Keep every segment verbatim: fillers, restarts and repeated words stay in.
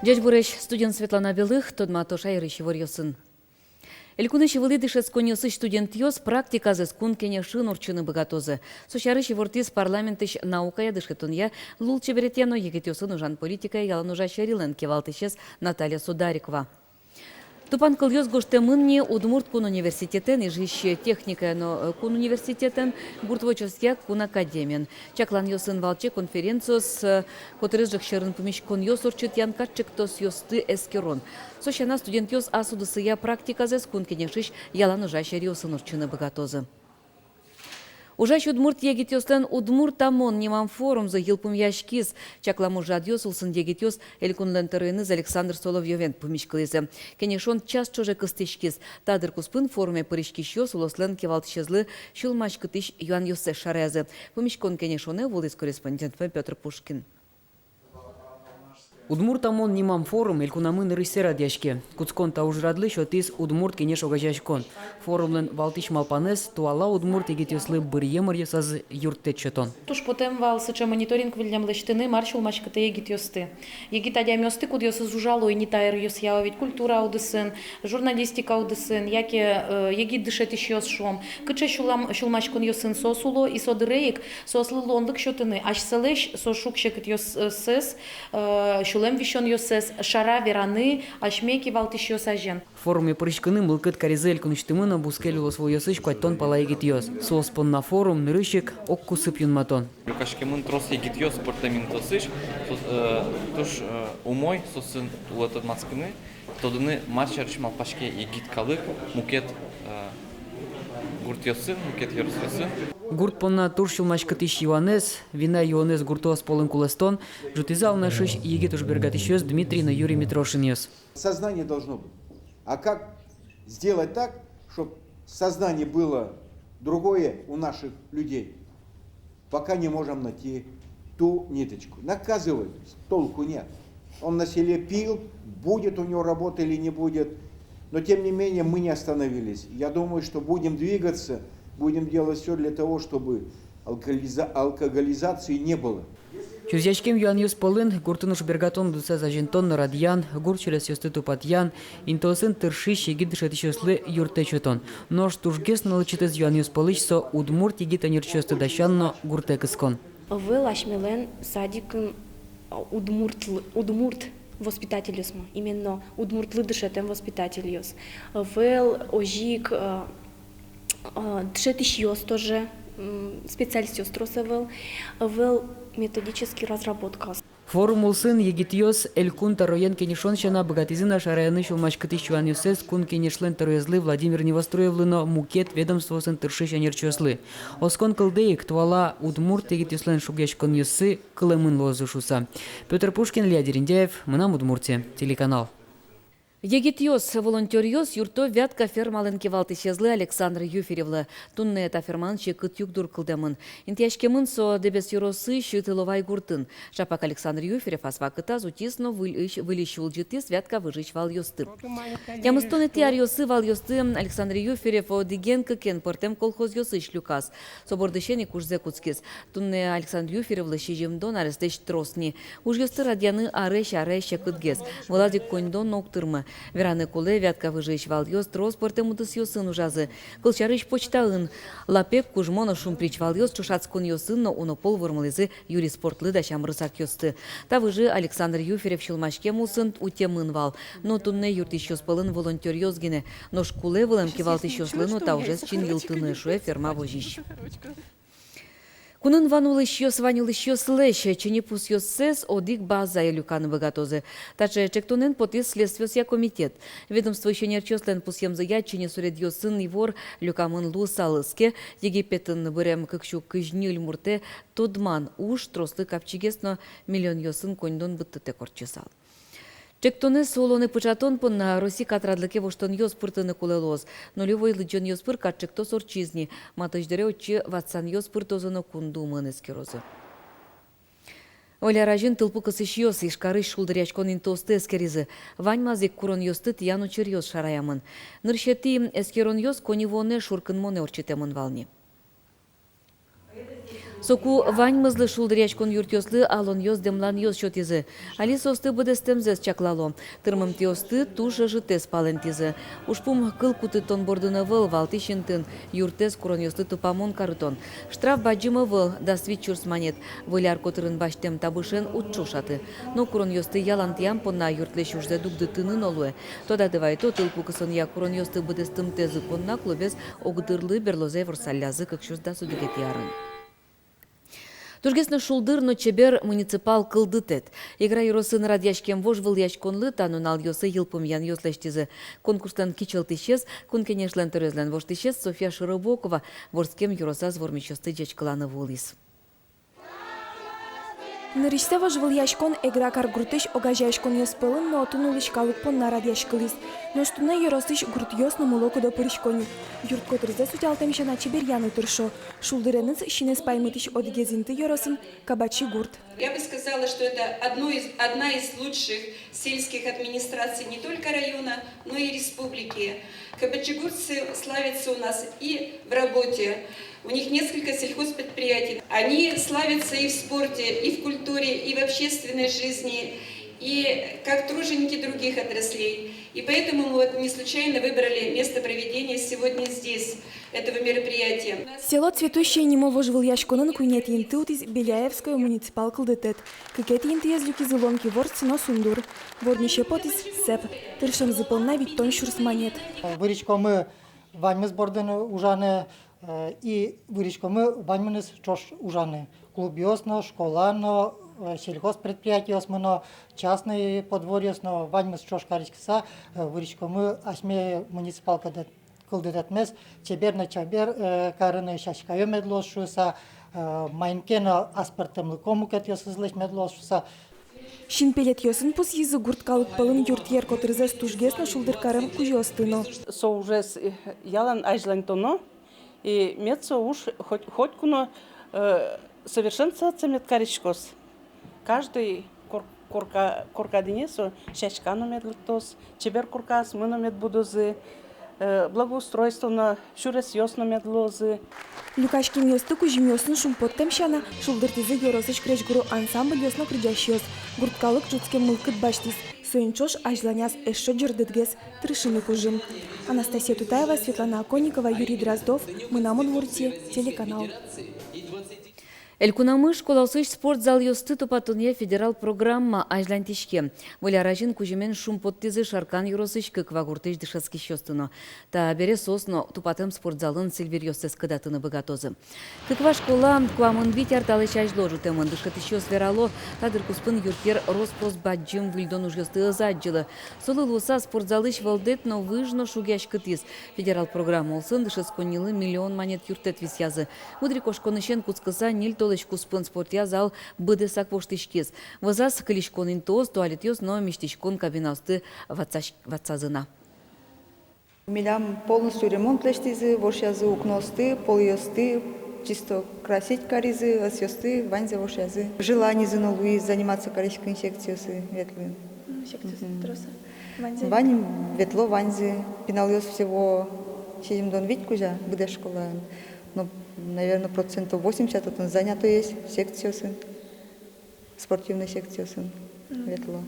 Ӟечбуресь! Студиын Светлана Белых. Тодмато шаерысь иворъёсын. Элькунысь вылӥ дышетсконъёсысь студентъёс практиказэс Кун Кенешын ортчыны быгатозы. Со сярысь ивортӥз парламентысь наукая, дышетонъя, лулчеберетъя но егитъёсын ужан политикая ялан ужась ӧрилэн кивалтӥсез Наталья Сударикова. Тупанкылъёс гожтэмын ни Удмурт кун университетэн, Ижысь техникая но кун университетэн, гурт вочосъя кун академиен. Чакланъёсын валче конференциос, э, котырес ӝӧк сьӧрын пумиськонъёс ортчытъян, кат ӵектосъёсты эскерон. Со сяна, студентъёс ас удысъя практиказэс Кун Кенешысь ялан ужась ӧриосын ортчыны быгатозы. Ужась удмурт егитъёслэн «Удмурт амон» нимам форумзы йылпумъяськиз. Чаклам ужрадъёс улсын егитъёс Элькунлэн тӧроеныз Александр Соловьёвен пумиськылӥзы. Кенешон час ӵоже кыстӥськиз. Та дыр куспын форуме пыриськисьёс улослэн кивалтӥсезлы сюлмаськытӥсь юанъёссэс шараязы. Пумиськон-кенешонэ вуылӥз корреспондентмы Пётр Пушкин. «Удмурт амон» нимам форум элькунамы нырысьсэ радъяське. Кутскон та ужрадлы сётӥз «Удмурт Кенеш» огазеяськон. Форумлэн валтӥсь малпанэз — туала удмурт егитъёслы быръем ӧръёсазы юрттэт сётон. Туж потэм вал сыӵе мониторинг выллем лэсьтыны, мар сюлмаськытэ егитъёсты. Егит адямиосты, кудъёсыз ужало ини та ӧръёсъя, ведь культура удысын, журналистика удысын, яке, э, егит дышетӥсьёс, шуом, кыӵе сюлам-, сюлмаськонъёсын соос уло, и со дыре ик соослы луонлык сётыны асьсэлэсь со шуг-секытъёссэс, э, сюлэм висёнъёссэс шара вераны асьме кивалтӥсьёс азьын. Форуме пыриськыны мылкыд каризы элькунысьтымы но бускель улосвылъёсысь куатьтон пала егитъёс. Соос понна форум — нырысь ик огкусып юнматон. Люкаськемын трос егитъёс пӧртэм интыосысь, соос, э, туж, э, умой соосын улэ тодматскыны, тодыны, мар сярысь малпаське егит калык мукет, э, гуртъёсын, мукет ёросъёсын. Гурт понна туж сюлмаськытӥсь юанэз, вина юонэз гуртоос пӧлын кулэстон, ӝутӥзы Алнашысь егит ужбергатӥсьёс Дмитрий но Юрий Митрошинъёс. Сознание должно быть. А как сделать так, чтоб сознание было другое у наших людей? Пока не можем найти ту ниточку. Наказывать — толку нет. Он на селе пил, будет у него работа или не будет. Но тем не менее мы не остановились. Я думаю, что будем двигаться, будем делать всё для того, чтобы алкоголиза-, алкоголизации не было. Чузъяськем юанъёс пӧлын гуртын ужбергатон удысэз азинтон но радъян, гурт сюресъёсты тупатъян, интыосын тыршись егит дышетӥсьёслы юрттэт сётон. Нош тужгес но лэчытэз юанъёс пӧлысь — со удмурт егит ӧнерчиосты дасян но гуртэ кыскон. Ӧвӧл асьмелэн садикын, а, удмуртлы-, удмурт воспитательёсмы, именно удмуртлы дышетэм воспитательёс. Ӧвӧл озьы ик, а, а, дышетӥсьёс тоже, м, специалистъёс трос ӧвӧл, ӧвӧл методический разработкаос. Форум улсын егитъёс Элькун тӧроен кенешон сяна быгатӥзы на шараяны сюлмаськытӥсь юанъёссэс Кун Кенешлэн тӧроезлы Владимир Невоструевлы но мукет ведомствоосын тыршись ӧнерчиослы. Оскон кылдэ ик, туала удмурт егитъёслэн шугъяськонъёссы кылэмын луозы шуыса. Пётр Пушкин, Илья Дерендяев, «Мынам Удмуртие» телеканал. Егитъёс, волонтёръёс юртто Вятка фермалэн кивалтӥсезлы Александр Юферевлы. Туннэ та фермаын секыт югдур кылдэмын. Интыяськемын со Дэбес ёросысь Тыловай гуртын. Ӵапак Александр Юферев ас вакытаз утиз но выльысь, выльысь улӟытӥз Вятка выжысь валъёсты. Тямыстонэтӥ аръёсы валъёсты Александр Юферев одӥген-кыкен пӧртэм колхозъёсысь люказ. Со бордысен ик ужзэ кутскиз. Туннэ Александр Юферевлы сизьымдон арестэсь трос ни. Ужъёсты радъяны арысь аре секытгес. Вылаз ик коньдон но уг тырмы. Вераны кулэ, Вятка выжысь валъёс трос пӧртэм удысъёсын ужазы. Кылсярысь, почтаын. Лапег, кужмо но шумприч валъёс ӵошатсконъёсын но уно пол вормылӥзы юри спортлы дасям рысакъёсты. Та выжы Александр Юферев сюлмаськем улсын утемын вал. Но туннэ юрттӥсьёс пӧлын волонтёръёс гинэ. Нош кулэ вылэм кивалтӥсьёслы но та ужез чиньылтыны, шуэ ферма возись. Кунын вань улӥсьёс, вань улӥсьёслэсь чиньы пусъёссэс одӥг базае люканы быгатозы. Таӵе ӵектонэн потӥз Следствиосъя комитет. Ведомствоысь ӧнерчиослэн пусъемзыя, чиньы суредъёсын ивор люкамын луысал ке, Египетын бырем кык сю кызь ньыль муртэ тодман уж трослы капчигес но миллионъёсын коньдон быдтытэк ортчысал. Ӵектонэз улонэ пыӵатон понна Россиысь катрадлыке воштонъёс пыртыны кулэ луоз. Нулевой лыдӟонъёс пыр кат ӵектос ортчиз ни. Матысь дыре отчы ватсанъёс пыртозы но Кун Думаын эскерозы. Выль ар азьын тылпу кысӥсьёс Ижкарысь шулдыръяськон интыосты эскеризы. Ваньмаз ик куронъёсты тӥян учыръёс шараямын. Нырысетӥ эскеронъёс коньывуонэ, шуркынмонэ ортчытэмын вал ни. Соку ваньмызлы шулдыръяськон юртъёслы алонъёс-дэмланъёс сётӥзы. Али соосты быдэстэмзэс чаклало. Тырмымтэосты туж ӧжытэз палэнтӥзы. Ужпум кыл кутытон бордын ӧвӧл, валтӥсь интыын юртэз куронъёслы тупамон карытон. Штраф бадӟым ӧвӧл, дас вить сюрс манет. Выль ар котырын басьтэм табышен уд ӵошаты. Но куронъёсты ялантъям понна юртлэсь ужзэ дугдытыны но луэ. Тодады вайто, тылпу кысонъя куронъёсты быдэстымтэзы понна клубез огдырлы берлозэ ворсаллязы кык сюрс дас одӥгетӥ арын. Тужгес но шулдыр но чебер муниципал кылдытэт. Игра ёросын радъяськем вожвылъяськонлы та нуналъёсы йылпумъянъёс лэсьтӥзы. Конкурслэн кичӧлтӥсез — Кун Кенешлэн тӧроезлэн воштӥсез Софья Широбокова вордскем ёросаз вормисьёсты ӟечкыланы вуылӥз. Нырысьсэ вожвылъяськон Эгра каргуртысь огазеяськонъёс пӧлын но отын улӥсь калык понна радъяськылӥз. Нош туннэ ёросысь гуртъёс но мыло-кыдо пырисько ни. Юрт котырзэс утялтэм сяна чеберъяны тыршо. Шулдыреныз синэз паймытӥсь одӥгез инты ёросын — Кабачи гурт. Я бы сказала, что это одно из, одна из лучших сельских администраций не только района, но и республики. Кабачигуртцы славятся у нас и в работе. У них несколько сельхозпредприятий. Они славятся и в спорте, и в культуре, и в общественной жизни, и как труженики других отраслей. И поэтому мы вот не случайно выбрали место проведения сегодня здесь этого мероприятия. Село цветущее нимо вожвылъяськонын куинетӥ инты утӥз Беляевское муниципал кылдытэт. Кыкетӥ интыез люкизы Лонки ворс но сундур. Вормисе потӥз сэп. Тыршемзы понна витьтон сюрс манет. Выриськомы ваньмыз бордын ужаны, э, и выриськомы ваньмыныз ӵош ужаны. Клубъёс но, школа но, э, сельхозпредприятиосмы но, частный подворьеос но, ваньмыз ӵош кариськыса, э, выриськомы асьме муниципал кылдытэт-, кылдытэтмес чебер но чебер, э, карыны, сяськаё мед луоз шуыса, э, маин ке но аспӧртэмлыко мукетъёсызлэсь мед луоз шуыса. Синпелетъёсын пусйизы гурт калык пӧлын юртъер котырзэс тужгес но шулдыр карем кузёосты но. Со ужез, э, ялан азьланьтоно, и мед со уж хоть, хоть ку но, э, совершенствоваться мед кариськоз. Каждый кор-, корка, корка дыне со сяська но мед лыктоз, чебер коркаосмы но мед будозы, э, благоустройство но, сюресъёс но мед луозы. Люкаськемъёсты кузьымъёсын шумпоттэм сяна, шулдыртӥзы ёросысь крезьгуро ансамбльёс но кырӟасьёс. Гурт калык ӝутскем мылкыд басьтӥз. Соин ӵош азьланяз эшшо ӟырдытгес тыршыны кужым. Анастасия Тутаева, Светлана Оконникова, Юрий Дроздов, «Мынам Удмуртие» телеканал. Элькунамы школаосысь спортзалъёсты тупатонъя федерал программа азьланьтӥське. Выль ар азьын кузьымен шумпоттӥзы Шаркан ёросысь Кыква гуртысь дышетскисьёсты но. Та бере соос но тупатэм спортзалын сильвиръёссэс кыдатыны быгатозы. Кыква школа куамын вить ар талэсь азьло ӝутэмын. Дышетӥсьёс верало, та дыр куспын юртъер рос-прос бадӟым выльдон ужъёсты ӧз адӟылы. Солы луыса спортзалысь вӧлдэт но выж но шугъяськытӥз. Федерал программа улсын дышетсконнилы миллион манет юрттэт висъязы. Мудрикошконысен кутскыса ньыль толэзь куспын спортъя зал быдэсак воштӥськиз. Вӧзаз кылиськон интыос, туалетъёс но мисьтӥськон кабинаосты ватсась-, ватсазы на. Милям полностью ремонт лэсьтӥзы, вошъязы укноосты, полъёсты, чисто красить каризы, ӧсъёсты, ваньзэ вошъязы. Желанизы но луиз заниматься кариськыны, секциосы ветлыны. Мгм. Секциосы трос-а? Ваньзэ? Вань, ветло ваньзы. Пиналъёс всего сизьымдон вить кузя быдэс школаын. Но, наверно, процентов восемьдесят отын занятоесь секциосын, спортивной секциосын ветло.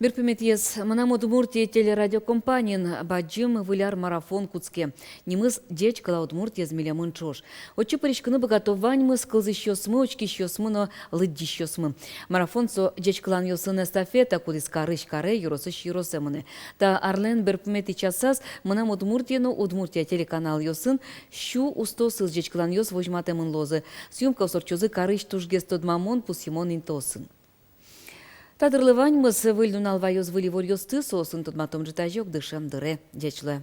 Берпуметӥез «Мынам Удмуртие» телерадиокомпаниын бадӟым выль ар марафон кутске. Нимыз «Ӟечкыла Удмуртиез милемын ӵош». Отчы пыриськыны быгато ваньмыз кылзӥсьёсмы, учкисьёсмы но лыдӟисьёсмы. Марафон — со ӟечкыланъёсын эстафета, кудӥз карысь каре, ёросысь ёросэ мынэ. Та арлэн берпуметӥ часаз «Мынам Удмуртие» но «Удмуртия» телеканалъёсын сю устоосыз ӟечкыланъёс возьматэмын луозы. Съёмкаос ортчозы карысь тужгес тодмамон, пусйымон интыосын. Та дырлы ваньмыз. Выль нунал ваёз выль иворъёсты, соосын тодматом ӝытазе ик дышем дыре. Ӟеч луэ.